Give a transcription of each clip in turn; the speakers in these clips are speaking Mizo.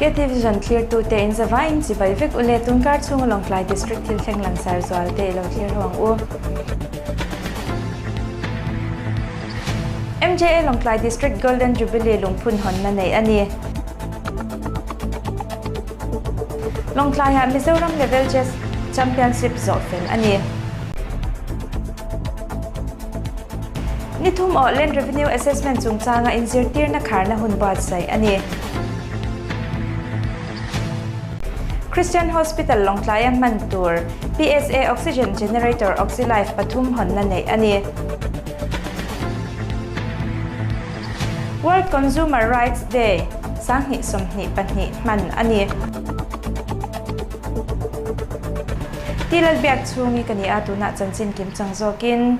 KT Vision thlirtute in zavaiin chibai vek ule tunkar chhunga Lawngtlai District thil thleng langsar zual te i lo thlir ho ang u. MJA Lawngtlai District Golden Jubilee lungphun hawnna neih a ni. Lawngtlaiah Mizoram Level Chess Championship zawh fel a ni. Ni thum awh Land Revenue Assessment chungchanga inzirtirna kharna hun buatsaih a ni. Christian Hospital Lawngtlaia hman tur PSA Oxygen Generator Oxylife pathum hawnna neih a ni. World Consumer Rights Day 2022 hman a ni. Ti Lalbiak chhungi ka ni a, tunah chanchin kim chang zawkin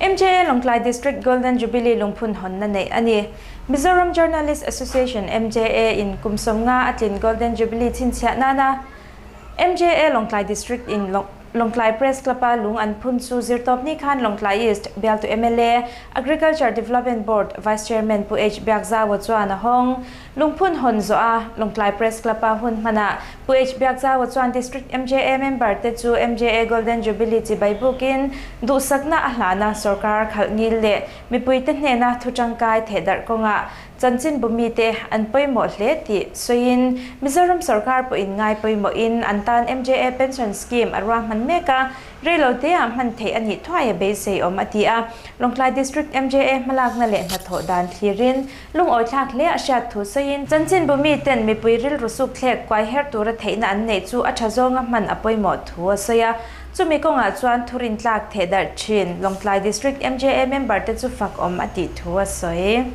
MJA Lawngtlai District Golden Jubilee lungphun hawnna neih a ni. Mizoram Journalist Association, MJA, in kum 50 a tlin Golden Jubilee chhinchhiah nana MJA Lawngtlai District in Lawngtlai Press Club-a lung an phun chu zirtawpni khan Lawngtlai East bialtu mla, Agriculture Development Board Vice Chairman Pu H Biakzaua chuan a hawng. Lungphun hawn zawh a, Lawngtlai Press Club-a hun hmanah Pu H Biakzaua chuan District MJA member te chu MJA Golden Jubilee chibai bukin duhsakna a hlana sorkar khalh ngil leh mipuite hnena thu tangkai thehdarh kawngah Chanchin bumite an pawimawh hle tih sawiin Mizoram sorkar pawhin ngai pawimawhin an tan MJA Pension Scheme a ruahman mek a, reiloteah hman theih a nih thuai a beisei awm a ti a. Lawngtlai District MJA hmalakna leh hnathawh dan thlirin lungawithlak hle a hriat thu sawiin chanchin bumiten mipui rilru suk thlek kuai her tura theihna an neih chu a tha zawnga hman a pawimawh thu a sawi a. Chumi kawngah chuan thurintlak thehdarh thin Lawngtlai District MJA member te chu fak awm a tih thu a sawi.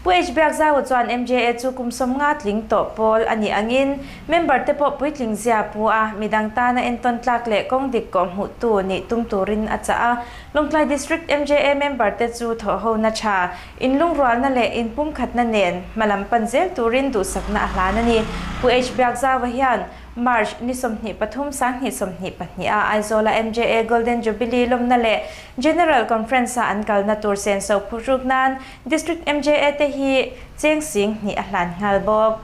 Pu H Biakzaua chuan MJA chu kum 50 tling tawh pawl a nih angin member te pawh puitling zia pu a, midang tana entawn tlak leh kawng dik kawh hmuhtu nih tum turin a chah a. Lawngtlai District MJA member te chu thawhhona tha, inlungrualna leh inpumkhatna nen hmalam pan zel turin duhsakna a hlan a ni. Pu H Biakzaua hian March ni 23 2022 a Aizawla MJA Golden Jubilee lawmna leh General Conference-a an kalna tur senso phuhruk nan District MJA te hi cheng 2000 a hlan nghal bawk.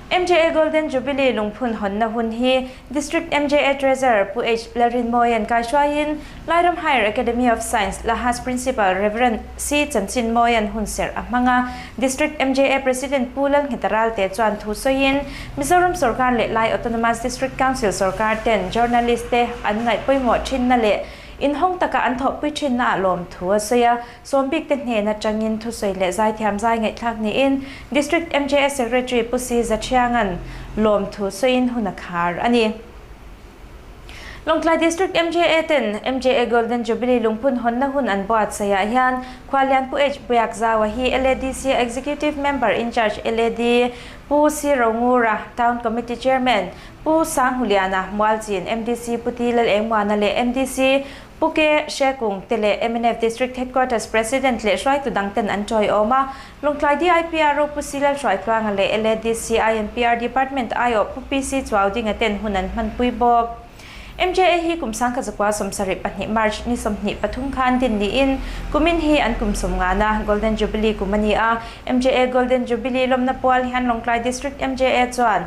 MJA Golden Jubilee lungphun hawnna hun hi District MJA Treasurer Pu H Lalrinmawia'n kaihruaiin Lairam Higher Academy of Science, LAHAS Principal Rev. C Chanchinmawia'n hun serh a hmang a. District MJA President Pu Lalngheta Ralte chuan thu sawiin Mizoram sorkar leh Lai Autonomous District Council sorkar ten journalist te an ngaih pawimawh thinna leh inhawng taka an thawhpui thinna ah lawm thu a sawi a. Sawmbik te hnen atangin thusawi leh zaithiam zai ngaihthlak niin District MJA Secretary Pu Si Zathianga'n lawm thu sawiin hun a khar a ni. Lawngtlai District MJA ten MJA Golden Jubilee lungphun hawnna hun an buatsaih ah hian Khualian Pu H Buiakzaua hi LADC Executive Member in Charge LAD, Pu C Rongura, Town Committee Chairman, Pu Sanghuliana, Mualchin, MDC Pu Ti Lalengmuana leh MDC Pu Ke Hrekung te leh mnf District Headquarters President leh hruaitu dang ten an tawiawm a. Lawngtlai DIPR Pu Si Lalhruaitluanga leh LADC INPR Department aiawh Pu PC Chuaudinga ten hun an hmanpui bawk. MJA hi kum 1972 March ni 23 khan din niin kumin hi an kum 50na Golden Jubilee kum a ni a. MJA Golden Jubilee lawmna pual hian Lawngtlai District MJA chuan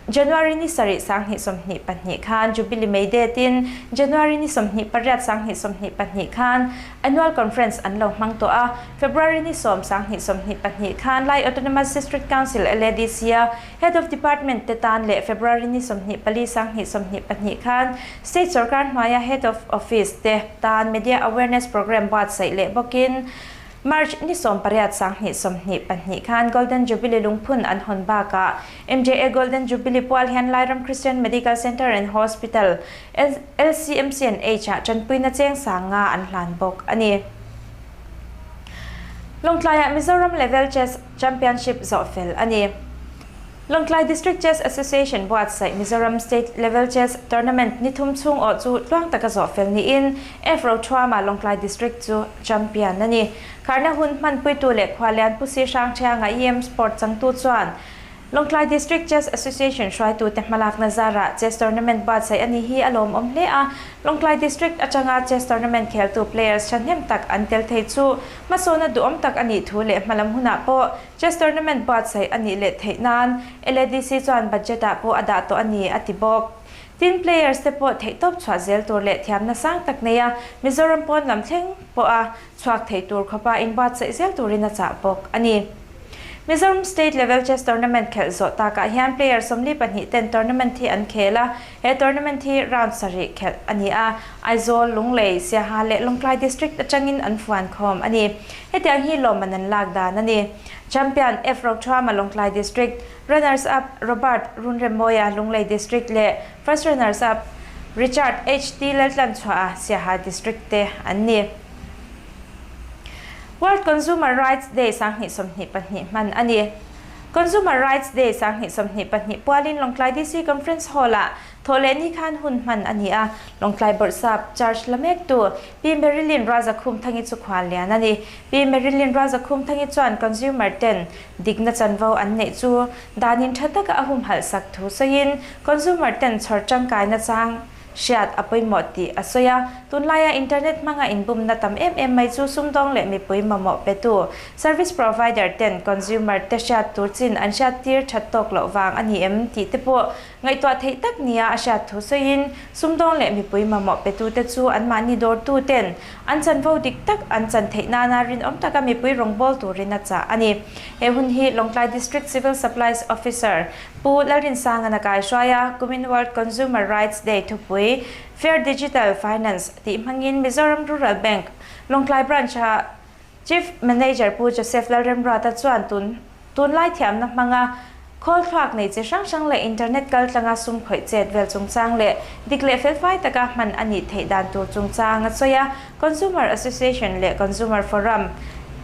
January ni 7 2022 khan Jubilee May Day tin January ni 28 2022 khan Annual Conference an lo hmang tawh a, February ni 10 2022 khan Lai Autonomous District Council, LADC, a Head of Department te tan leh February ni 24 2022 khan State sorkar hnuaia Head of Office te tan Media Awareness Programme buatsaih leh bawkin March ni 18 2022 khan Golden Jubilee lungphun an hawn bakah MJA Golden Jubilee pual hian Lairam Christian Medical Centre and Hospital, LCMC&H, ah tanpuina cheng 5000 an hlan bawk a ni. Lawngtlaiah Mizoram Level Chess Championship zawh fel a ni. Lawngtlai District Chess Association buatsaih Mizoram State Level Chess Tournament ni thum chhung awh chu tluang taka zawh fel niin F Rothuama Lawngtlai District chu champion a ni. Kharna hun hmanpuitu leh Khualian Pu Si Hrangthianga EM Sport changtu chuan. Lawngtlai District Chess Association hruaitute hmalakna zarah Chess Tournament buatsaih a ni hi a lawmawm hle a, Lawngtlai District atanga Chess Tournament kheltu players thahnem tak an tel thei chu hmasawna duhawm tak a nih thu leh hmalam hunah pawh Chess Tournament buatsaih a nih leh theih nan LADC chuan budget ah pawh a dah tawh a ni, a ti bawk. Tin, players te pawh theihtawp chhuah zel tur leh thiamna sang tak neia Mizoram pawn lam thleng pawha chhuak thei tur khawpa inbuatsaih zel turin a chah bawk a ni. Mizoram State Level Chess Tournament khelh zawh takah hian player 42 ten tournament hi an khel a, he tournament hi round sarih khelh a ni a, Aizawl, Lunglei, Siaha leh Lawngtlai District atangin an fuan khawm a ni. Hetiang hi lawmman an lak dan a ni. Champion F Rothuama Lawngtlai District, Runners Up Robert Runremawia Lunglei District leh First Runners Up Richard HT Laltlanchhuaha Siaha District te an ni. World Consumer Rights Day 2022 hman a ni. Consumer Rights Day 2022 pualin Lawngtlai DC Conference Hall-ah Thawhlehni khan hun hman a ni a, Lawngtlai Bawrhsap charge la mektu Pi Marilyn Razakhumthangi chu khual lian a ni. Pi Marilyn Razakhumthangi chuan consumer ten dikna chanvo an neih chu danin tha taka a humhalh sak thu sawiin consumer ten chhawr tangkaina chang hriat a pawimawh tih a sawi a. Tunlaia internet hmanga inbumna tam em em mai chu sumdawng leh mipui mamawh petu service provider ten consumer te hriat tur chin an hriat tir that tawk loh vang a ni em tih te pawh Ngaihtuah theih tak nia a hriat thu sawiin, sumdawng leh mipui mamawh petute chu anmahni dawrtu ten an chanvo dik tak an chan theih nana rinawm taka mipui rawngbâwl turin a chah a ni. He hun hi Lawngtlai District Civil Supplies Officer Pu Lalrinsanga'n a kaihruai a, kumin World Consumer Rights Day thupui Fair Digital Finance tih hmangin Mizoram Rural Bank Lawngtlai Branch-a Chief Manager Pu Joseph Lalremruata chuan tun tunlai thiamna hmanga khawl thluak nei chi hrang hrang leh internet kal tlanga sum khawih chet vel chungchang leh dik leh felfai taka hman a nih theih dan tur chungchang a sawi a, Consumer Association leh Consumer Forum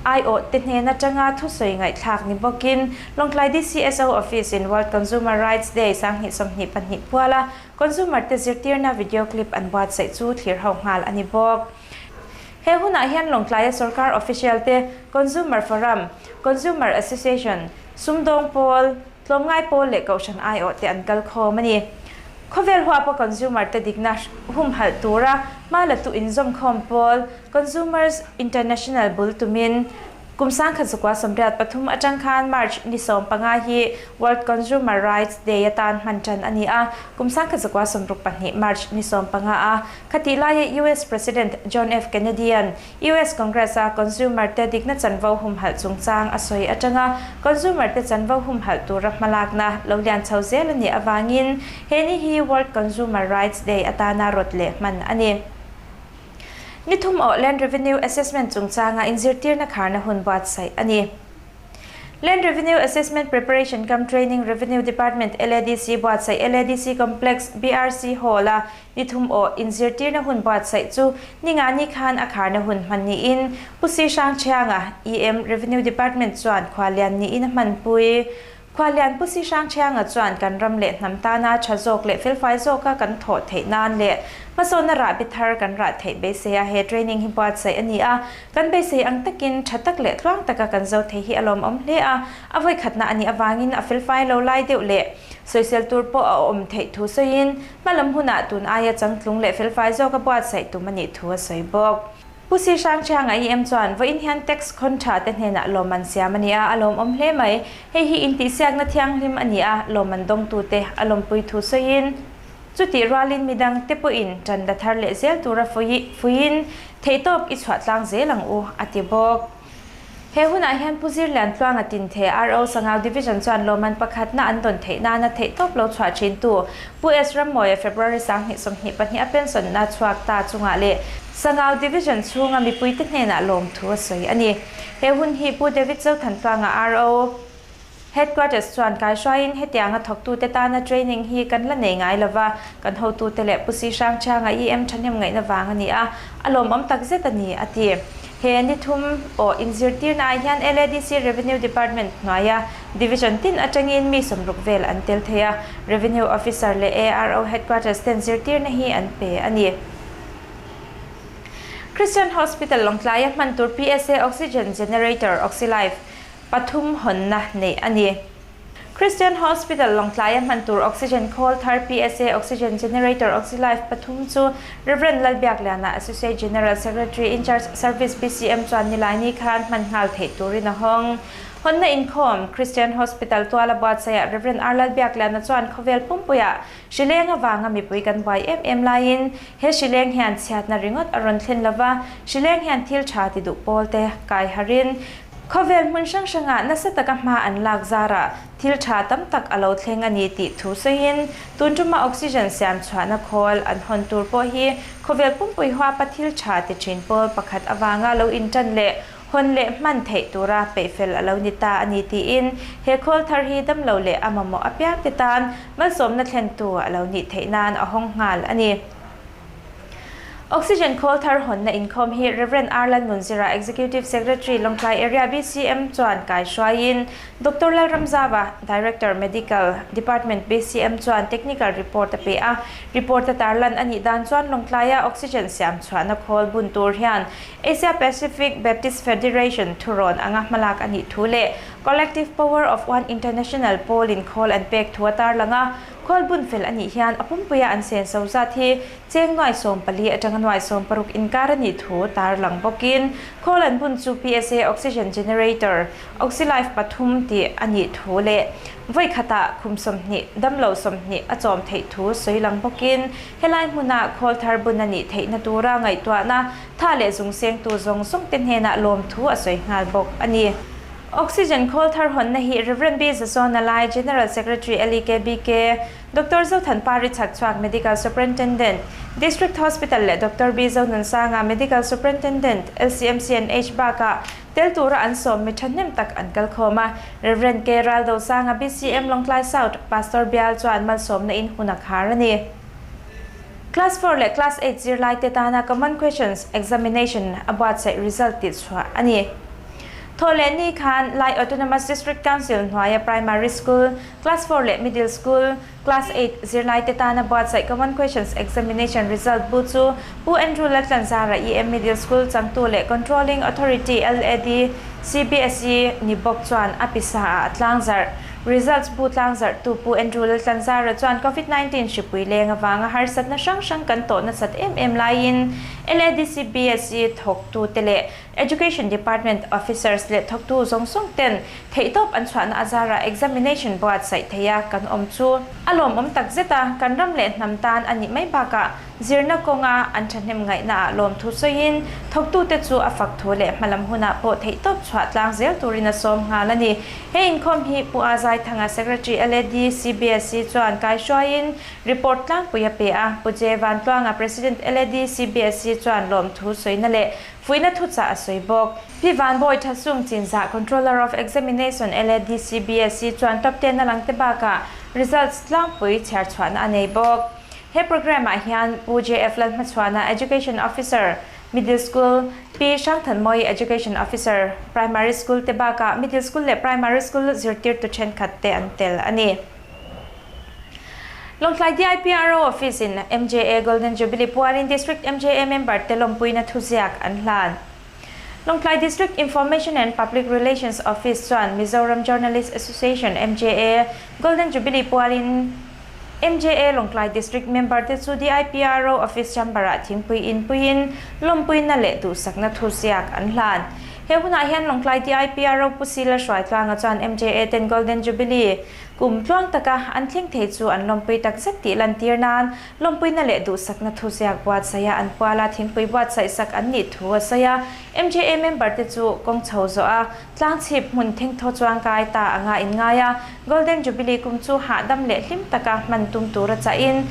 aiawh te hnen atanga thusawi ngaihthlak ni bawkin Lawngtlai DCSO Office in World Consumer Rights Day 2022 puala Consumer te zirtirna video clip an buatsaih chu thlir ho nghal a ni bawk. He hunah hian Lawngtlaia sorkar official te, Consumer Forum, Consumer Association, sumdawng pawl, tlawmngai pawl leh kohhran aiawh te an kal khawm a ni. Khawvel huapa consumer te dikna humhalh tura hma la tu inzawmkhawm pawl Consumers International bul tumin Kum 1983 atang khan March ni 15 hi World Consumer Rights Day atan hman tan a ni a, kum 1962 March ni 15 a khatih laia US President John F. Kennedy-a'n US Congress-a consumer te dikna chanvo humhalh chungchang a sawi atanga consumer te chanvo humhalh tura hmalakna lo lian chho zel a nih avangin he ni hi World Consumer Rights Day atana rawt leh hman a ni. Ni thum awh Land Revenue Assessment chungchanga inzirtirna kharna hun buatsaih a ni. Land Revenue Assessment Preparation cum Training Revenue Department LADC buatsaih LADC Complex BRC Hall-a ni thum awh inzirtirna hun buatsaih chu ni nga ni khan a kharna hun hman niin Pu Si Hrangchhianga, EM, Revenue Department chuan khualian niin a hmanpui. Khuallian Pu Si Hrangchhianga chuan kan ram leh hnam tana tha zawk leh felfai zawka kan thawh theih nan leh hmasawnna rahbi thar kan rah theih beisei a, he training hi buatsaih a ni a, kan beisei ang takin tha tak leh tluang taka kan zo thei hi a lawmawm hle a, a vawikhatna a nih avangin a felfai lo lai deuh leh sawisel tur pawh a awm theih thu sawiin hmalam hunah tun aia changtlung leh felfai zawka buatsaih tum a nih thu a sawi bawk. Pu Si Hrangchhiang a EM chuan vawiin hian tax khawn tha te hnenah lawmman siam a ni a, a lawmawm hle mai. Hei hi intihsiakna thianghlim a ni a, lawmman dawngtute a lawmpui thu sawiin, chutih rualin midang te pawhin tan la thar leh zel tura fuiin theihtawp i chhuah tlang zel ang u, a ti bawk. He hunah hian Pu Zirlian Tluanga Tinthe, RO Sangau Division chuan lawmman pakhatna an dawn theih nana theihtawp lo chhuah thintu Pu S Rammawia February 2022 a pension-na chhuak ta chungah leh Sangau Division chhunga mipuite hnenah lawmthu a sawi a ni. He hun hi Pu David Zothan Tluanga RO Headquarters chuan kaihruaiin hetianga thawktute tana training hi kan la nei ngai lova, kan hotute leh Pu Si Hrangchhianga EM thahnem ngaihna vang a ni a, a lawmawm takzet a ni, a ti. He ni thum aw inzirtirna ah hian LADC Revenue Department hnuaia Division tin atangin mi 60 vel an tel thei a, Revenue Officer leh ARO Headquarters ten zirtirna hi an pe a ni. Christian Hospital Lawngtlaia hman tur PSA Oxygen Generator Oxylife pathum hawnna neih a ni. Christian Hospital Lawngtlaia hman tur Oxygen khawl thar PSA Oxygen Generator Oxylife pathum chu Rev. Lalbiakliana Associate General Secretary Incharge Service BCM chuan Nilaini khan hman nghal theih turin a hawng. Hawnna inkhawm Christian Hospital tuala buatsaihah Rev. R. Lalbiakliana chuan khawvel pumpuiah hrileng avanga mipui kan buai em em laiin he hrileng hian chhiatna ringawt a rawn thlen lova, hrileng hian thil tha ti duh pawlte kai harin Khawvel hmun hrang hrangah nasa taka hma an lak zarah thil tha tam tak a lo thleng a ni tih thu sawiin, tun tuma oxygen siam chhuahna khawl an hawn tur pawh hi khawvel pumpui huapa thil tha ti thin pawl pakhat avanga lo intan leh hawn leh hman theih tura peihfel a lo ni ta a ni tiin he khawl thar hi damlo leh a mamawh apiangte tan malsawmna thlentu a lo nih theih nan a hawng nghal a ni. Oxygen khawl thar hawnna inkhawm hi Rev. R. Lalnunzira, Executive Secretary, Lawngtlai Area BCM chuan kai hruaiin Doctor Lalramzava, Director, Medical Department BCM chuan technical report a pe a. Report a tarlan a nih dan chuan Lawngtlaia oxygen siam chhuahna khawl bun tur hian Asia Pacific Baptist Federation thurawn anga hmalak a nih thu leh Collective Power of One International pawlin khawl an pek thu a tarlang a. Khawl bun fel a nih hian a pumpuia an sen so zat hi cheng nuai 14 atanga nuai 16 inkar a nih thu tarlang bawkin khawl an bun chu PSA Oxygen Generator, Oxylife pathum tih a nih thu leh vawi khatah khum 20, damlo 20 a chawm theih thu sawi lang bawkin helai hmuna khawl thar bun a nih theihna tura ngaihtuahna tha leh zungsengtu zawng zawng te hnenah lawmthu a sawi nghal bawk a ni. Oxygen khawl thar hawnna hi Rev. B. Zasawna Lai, General Secretary LEKBK, Doctor Zothanpa Richakchhuak, Medical Superintendent, District Hospital leh Doctor B. Zonunsanga, Medical Superintendent, LCMCNH bakah tel tura an sawm mi thahnem tak an kal khawm a. Rev. K. Raldosanga, BCM Lawngtlai South, Pastor Bial chuan malsawmna in hun a khar a ni. Class 4 leh Class 8 zirlaite tana Common Questions Examination a buatsaih result tihchhuah a ni. Thawhlehni khan Lai Autonomous District Council hnuaia Primary School, Class 4 leh Middle School, Class 8 zirlaite tana buatsaih Common Questions Examination result bu chu Pu Andrew Laltlanzara EM Middle School changtu leh Controlling Authority LAD CBSE ni bawk chuan a pisa ah a tlangzarh. Results bu tlangzarhtu Pu Andrew Laltlanzara chuan Covid 19 hripui leng avanga harsatna hrang hrang kan tawh nasat em em laiin LAD CBSE thawktute leh Education Department officers leh thawktu zawng zawng ten theihtawp an chhuahna azara examination buatsaih theia kan awm chu a lawmawm tak zet a, kan ram leh hnam tan a nih mai bakah zirna kawnga an thahnem ngaihna ah lawmthu sawiin thawktute chu a fak thu leh hmalam hunah pawh theihtawp chhuah tlang zel turin a sawm nghal a ni. He inkhawm hi Pu A Zaithanga Secretary LAD CBSE chuan kaihruaiin report tlangpui a pe a, Pu J Vantluanga President LAD CBSE chuan lawmthu sawina leh Fuihna thuchah a sawi bawk. Pi Vanbawi Thasung Chinzah Controller of Examination LAD CBSE chuan top ten a lang te bakah results tlangpui chhiar chhuahna a nei bawk. He programme ah hian Pu JF Lalhmachhuana Education Officer, Middle School, Pi Hrangthanmawi Education Officer, Primary School te bakah Middle School leh Primary School zirtirtu thenkhat te an tel a ni. Lawngtlai DIPRO Office in MJA Golden Jubilee pualin District MJA member te lawmpuina thuziak an hlan. Lawngtlai District Information and Public Relations Office chuan Mizoram Journalist Association, MJA, Golden Jubilee pualin MJA Lawngtlai District member te chu DIPRO Office chamber ah thingpui in puiin lawmpuina leh duhsakna thuziak an hlan. He hunah hian Lawngtlai DIPRO Pu Sila Hruaitluanga chuan MJA ten Golden Jubilee Kum tluang taka an thleng thei chu an lawmpui tak zet tih lantir nan lawmpuina leh duhsakna thuziak buatsaiha an puala thingpui buatsaih sak an nih thu a sawi a. MJA member te chu kawng chho zawh a, tlangchhip hmun thengthaw chuang kai ta anga inngai a, Golden Jubilee kum chu hahdam leh hlim taka hman tum tura chahin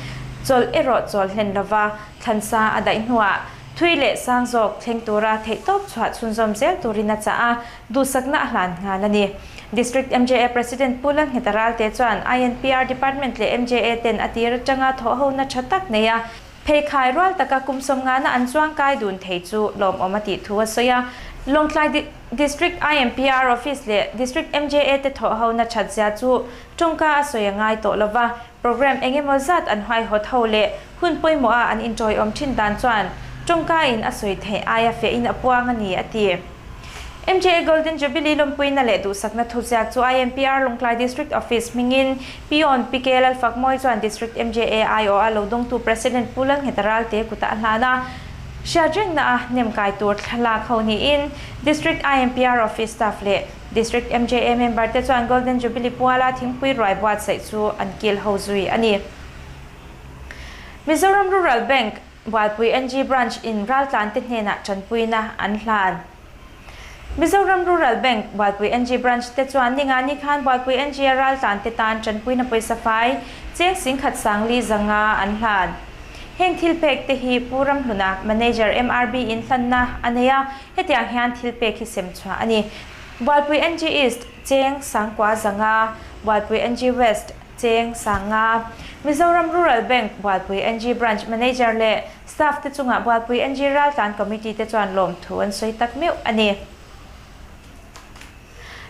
chawlh erawh chawl hlen lova thlansa a daih hnuah thui leh sang zawk thleng tura theihtawp chhuah chhunzawm zel turin a chah a, duhsakna a hlan nghal a ni. District MJA President Pu Lalngheta Ralte chuan INPR Department leh MJA ten a tir atanga thawhhona tha tak nei a, pheikhai rual taka kum sawmngana an chuangkai dun thei chu lawmawm a tih thu a sawi a. Lawngtlai District INPR Office leh District MJA te thawhhona that zia chu tawngka a sawi a ngai tawh lova, program engemaw zat an huaihawt ho leh hun pawimawh a an intawiawm thin dan chuan tawngka in a sawi theih aia feh in a puang a ni a ti. MJA Golden Jubilee lawmpuina leh duhsakna thuziak chu IMPR Lawngtlai District Office hmingin Peon PK Lalfakmawi chuan District MJA aiawh a lo dawngtu President Pu Lalngheta Ralte kutah a hlan a, hriatrengna a nemkai tur thlalak ho niin District IMPR Office staff leh District MJA member te chuan Golden Jubilee puala thingpui ruai buatsaih chu an kil ho zui a ni. Mizoram Rural Bank, Bualpui NG Branch in raltlan te hnenah tanpuina an hlan. Mizoram Rural Bank, Bualpui NG Branch te chuan ninga ni khan Bualpui NG a raltlan te tan tanpuina pawisa fai cheng singkhat sangli zanga an hlan. Heng thil pek te hi Pu Ramhluna, Manager MRB in hlanna a nei a, hetiang hian thil pek hi sem chhuah a ni. Bualpui NG East, cheng sangkua zanga, Bualpui NG West, cheng sanga. Mizoram Rural Bank, Bualpui NG Branch Manager leh Staff te chungah Bualpui NG Raltlan Committee te chuan lawmthu an sawi tak meuh a ni.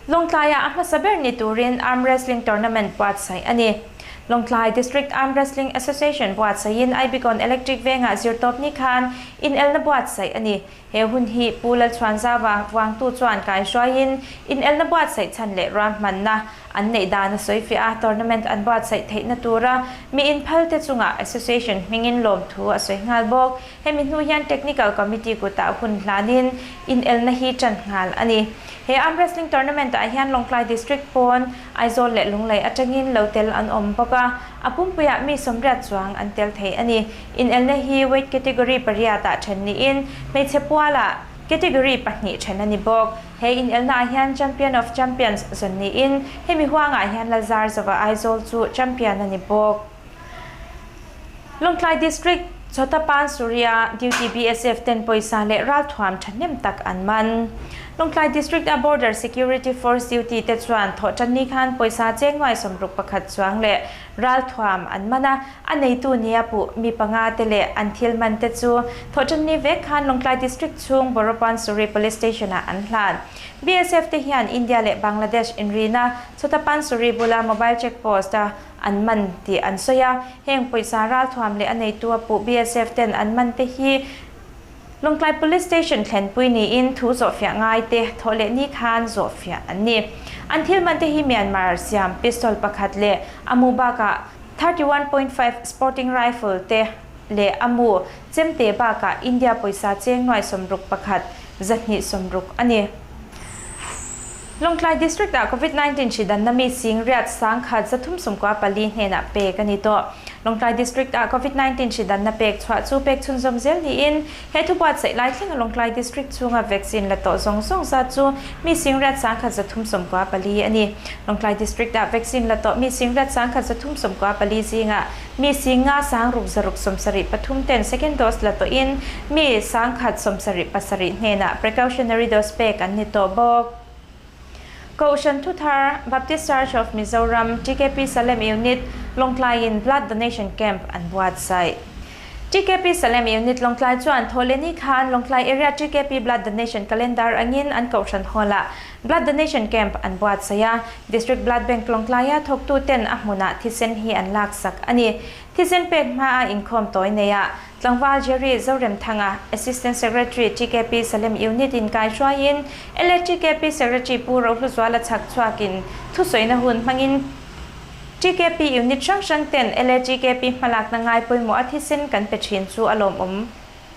Lawngtlaiah a hmasa ber ni turin Arm Wrestling Tournament buatsaih a ni. Lawngtlai District Arm Wrestling Association buatsaihin Aibikawn Electric Vengah zirtawp ni khan inelna buatsaih a ni. He hun hi Pu Lalchhuanzava vuangtu chuan kaihruaiin inelna buatsaih chhan leh ruahmanna an neih dan a sawi fiah a, tournament an buatsaih theihna tura mi inphal te chungah association hmingin lawmthu a sawi nghal bawk. Hemi hnu hian Technical Committee kutah hun hlanin inelna hi tan nghal a ni. He arm wrestling tournament ah hian Lawngtlai District pawn Aizawl leh Lunglei atangin lo tel an awm bawk a, a pumpuiah mi sawmriat chuang an tel thei a ni. Inelna hi weight category pariat ah then niin hmeichhe pualah category pahnih then a ni bawk. He inelna ah hian Champion of Champions zawn niin hemi huangah hian Lalzarzova Aizawl chu champion a ni bawk. Lawngtlai District, Chhota Surya duty BSF ten pawisa leh ralthuam thahnem tak an man. Lawngtlai District a Border Security Force duty te chuan thawhtanni khan pawisa chengnuai 61 chuang leh ralthuam an man a, a neitu nia puh mi panga te leh an thil man te chu thawhtanni vek khan Lawngtlai District chhung Boropan Suri Police Station ah an hlan. BSF te hian India leh Bangladesh inrina Chhota Pansuri bula mobile check post a an man tih an sawi a, heng pawisa ralthuam leh a neitu a puh BSF ten an man te hi Lawngtlai Police Station thlenpui niin thu zawhfiah ngai te thawh leh ni khan zawhfiah an ni. An thil man te hi Myanmar siam pistol pakhat leh a mu bakah 31.5 sporting rifle te leh a mu chemte bakah India pawisa cheng nuai 61 260 a ni. Lawngtlai District ah Covid 19 hri danna mi sing 834 hnenah pek a ni tawh. Lawngtlai District ah Covid 19 hri danna pek chhuah chu pek chhunzawm zel niin he thu buatsaih lai thlenga Lawngtlai District chhunga vaccine la tawh zawng zawng zat chu mi sing 8,194 a ni. Lawngtlai District ah vaccine la tawh mi sing 8,194 zingah mi 5,506 73 ten second dose la tawhin mi 1,077 hnenah precautionary dose pek an ni tawh bawk. Kohhran Thuthar, Baptist Church of Mizoram, TKP Salem Unit, Lawngtlaiin Blood Donation Camp an buatsaih. TKP Salem Unit Lawngtlai chuan Thawhleni khan Lawngtlai Area TKP Blood Donation Calendar angin an Kohhran Hall-ah Blood Donation Camp an buatsaih a, District Blood Bank Lawngtlaia thawktuten a hmunah thisen hi an laksak a ni. Thisen pek hmaa inkhawm tawi neia Tlangval Jerry Zoremthanga, Assistant Secretary TKP Salem Unit in kaihruaiin LATKP Secretary Pu Rohluzuala chhak chhuakin thusawiina hun hmangin TKP Unit hrang hrang ten LATKP hmalakna ngai pawimawh a thisen kan pe thin chu a lawmawm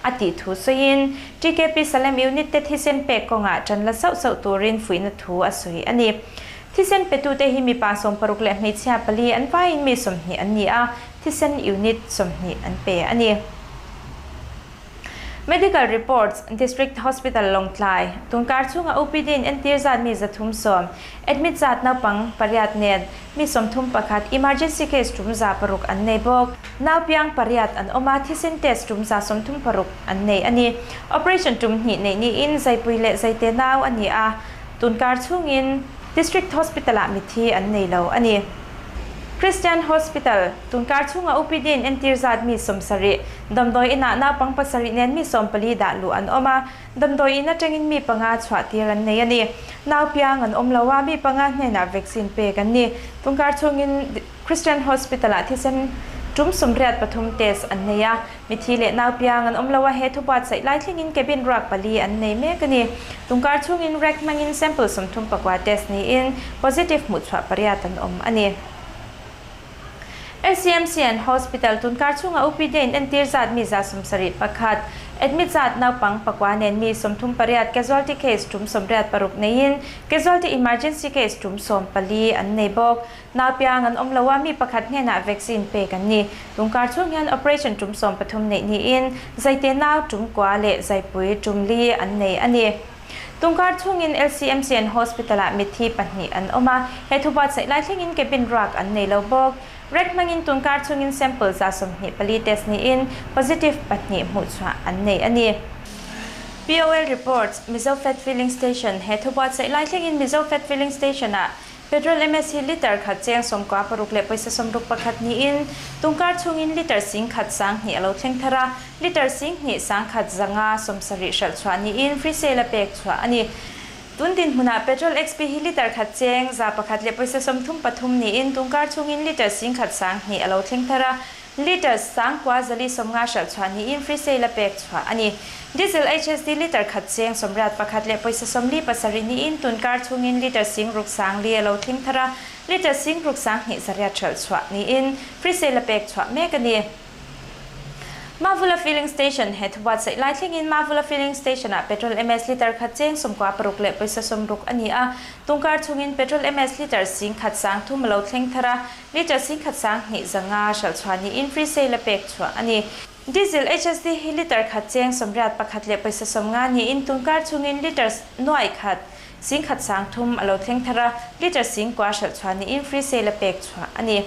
a tih thu sawiin TKP Salem Unit te thisen pek kawngah tan la sauh sauh turin fuihna thu a sawi a ni. Thisen petute hi mipa 60 leh hmeichhia pali an vaiin mi 20 an ni a, thisen unit 20 an pe a ni. Medical reports, District Hospital Lawngtlai, tunkar chhunga OPD in entir zat mi 310, admit zat naupang pariat nen mi 31, emergency case tum 600 an nei bawk. Naupiang pariat an awm a, thisen test tum 136 an nei a ni. Operation tum hnih nei niin zaipui leh zaite nau a ni a, tunkar chhungin District Hospital ah mithi an nei lo a ni. Christian Hospital, tunkar chhunga OPD in entir zat mi 70, damdawi inah naupang pasarih nen mi 14 dah luh an awm a, damdawi in atangin mi panga chhuah tir an nei a ni. Naupiang an awm lo a, mi panga hnenah vaccine pek an ni. Tunkar chhungin Christian Hospital ah thisen Tum 83 test an nei a, mithi leh nau piang an awm lo a, he thu buatsaih lai thlengin cabin ruak pali an nei mek a ni. Tungkar chhungin rek hmangin sample 39 test niin positive hmuhchhuah pariat an awm a ni. LCMC and Hospital tunkar chhunga OPD in entir zat mi 71, admit zat naupang pakua nen mi 38 casualty case tum 86 neiin casualty emergency case tum 14 an nei bawk. Nau piang an awm lo a, mi pakhat hnenah vaccine pek an ni. Tungkar chhung hian operation tum 13 neih niin zaite nau tum kua leh zaipui tum li an nei a ni. Tungkar chhungin LCMC and Hospital ah mithi pahnih an awm a, he thu buatsaih lai thlengin cabin ruak an nei lo bawk. Rek hmangin tunkar chhungin sample 24 test niin positive pahnih hmuhchhuah an nei a ni. POL reports, Mizo Fat Filling Station, He thu buatsaih lai thlengin Mizo Fat Filling Station ah Petrol MS hi litre khat cheng 96 leh pawisa 61 niin tungkar chhungin litre 10,000 20 a lo thleng thar a, litre 2,000 1,570 hralh chhuah niin free sale a pek chhuah a ni. Tun dinhmunah petrol XP hi litre khat cheng 101 leh pawisa 33 niin tungkar chhungin litre 10,000 20 a lo thleng thar a, litre 9450 hralh chhuah niin free sale a pek chhuah a ni. Diesel HSD litre khat cheng 81 leh pawisa 47 niin tunkar chhungin litre 6,004 a lo thleng thar a, litre 6,200 hralh chhuah niin free sale a pek chhuah mek a ni. Mavula Filling Station, He thu buatsaih lai thlengin Mavula Filling Station ah petrol MS litre khat cheng 96 leh pawisa 60 a ni a, tungkar chhungin petrol MS litre 10,003 a lo thleng thar a, litre 10,250 hralh chhuah niin free sale a pek chhuah a ni. Diesel HSD hi litre khat cheng 81 leh pawisa 50 niin tunkar chhungin litre nuai khat 10,003 a lo thleng thar a, litre 9,000 hralh chhuah niin free sale a pek chhuah a ni.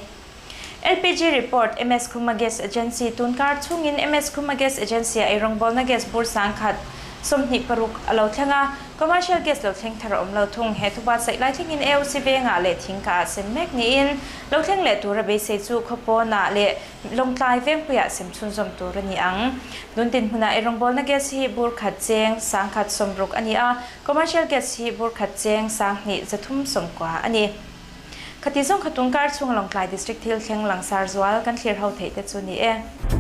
LPG report, MS Khuma Gas Agency, Tunkar chhungin MS Khuma Gas Agency a eirawngbawlna gas bur 1026 a lo thleng a, commercial gas lo thleng thar a awm lo thung. He thu buatsaih lai thlengin AOC vengah leh thingkah ah sem mek niin lo thleng leh tura beisei chu khawpawnah leh Lawngtlai vengpuiah sem chhunzawm tur a ni ang. Tuntin hmunah eirawngbawlna gas hi bur khat cheng 160 a ni a, commercial gas hi bur khat cheng 2390 a ni. Khati zawng kha tungkar chhunga Lawngtlai District thil thleng langsar zual kan thlir ho theih te chu ni e.